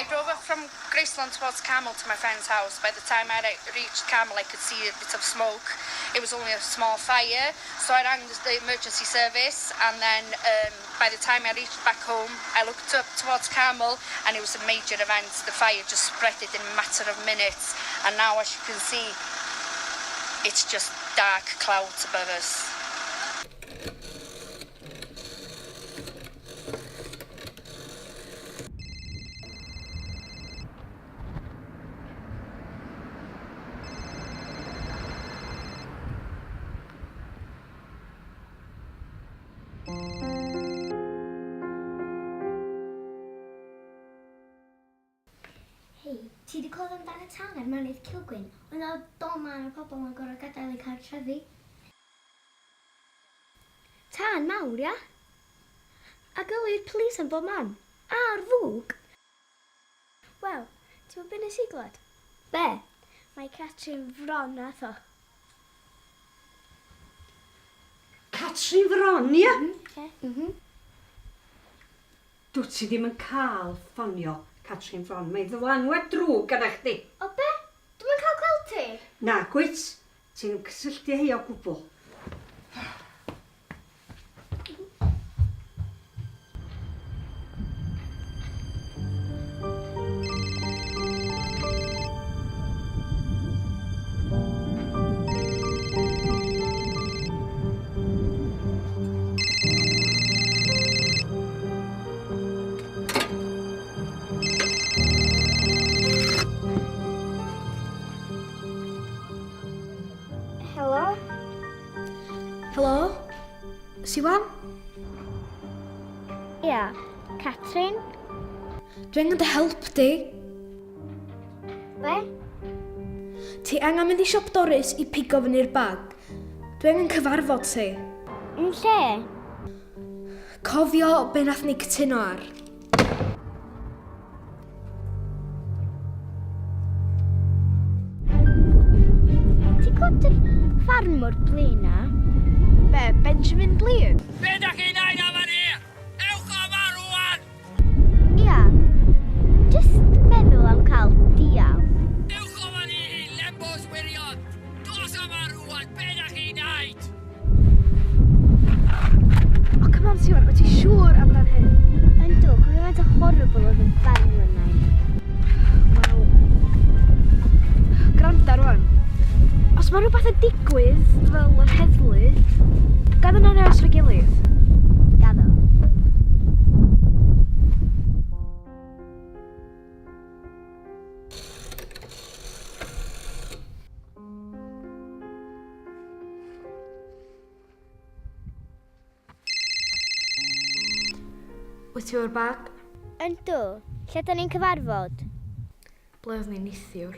I drove up from Graceland towards Carmel to my friend's house, by the time I reached Carmel I could see a bit of smoke. It was only a small fire, so I rang the emergency service and then um, by the time I reached back home, I looked up towards Carmel and it was a major event. The fire just spreaded in a matter of minutes and now as you can see, it's just dark clouds above us. Hei, ti 'di clywed amdan y tân ar Mynydd Cilgwyn? Oedd 'na doman o pobl yn gorfod gadael eu cartrefi. Tân mawr, ia? A gyli'r police yn bob man. A'r fwg! Wel, ti'n gwybod be nes i glywed? Be? Mae Catrin Fron nath o. Catrin Fron, ia? Mm, mm -hmm. Dwyt ti ddim yn cael ffonio Catrin Fron. Mae ddylanwad drwg arna chdi. O be? Dwi'm yn cael gweld ti? Nagwyt. Ti'm yn cysylltu â hi o gwbl. Helo? Helo? Siwan? Ia, Catrin? Dwi angen dy help di. Be? Ti angen mynd i siop Doris i pigo fyny'r bag. Dwi angen cyfarfod ti. Yn lle? Cofio be nath ni cytuno ar. Ti'n gwybod yr ffarmwr blin na? Be, Benjamin Blin? Be da chi'n neud am fan hyn? Ewch o ma rwan! Ia, jyst meddwl am cael dial. Ewch o fan hyn, lembos wirion! Dos o ma rwan, be da chi'n neud? O, come on, Siwan, wyt ti siŵr amdan hyn? Yndw, cofio faint o horrible oedd y ferw yna i ni. Wel, gwranda rwan. Os mae rhywbeth yn digwydd, fel yr heddlu, gadw nhw'n nes fy gilydd. Gaddo. Wyt ti o'r bag? Yndw. Lle da ni'n cyfarfod? Ble oeddwn ni neithiwr?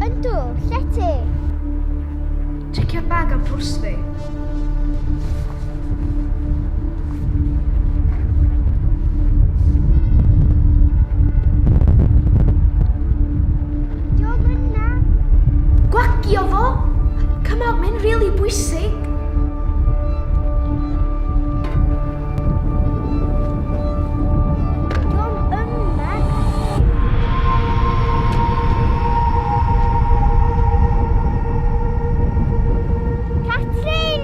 Yndw, lle ti? Checio'r bag am pwrs fi. Diolch yna. Gwagio fo! Come on, mae'n rili bwysig. Diolch yma. Catrin!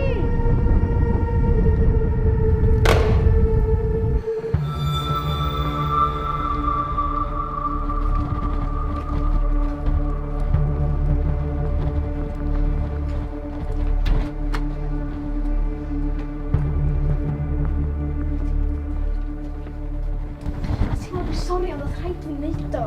Ti'n meddwl sori ond oedd rhaid fi wneud o.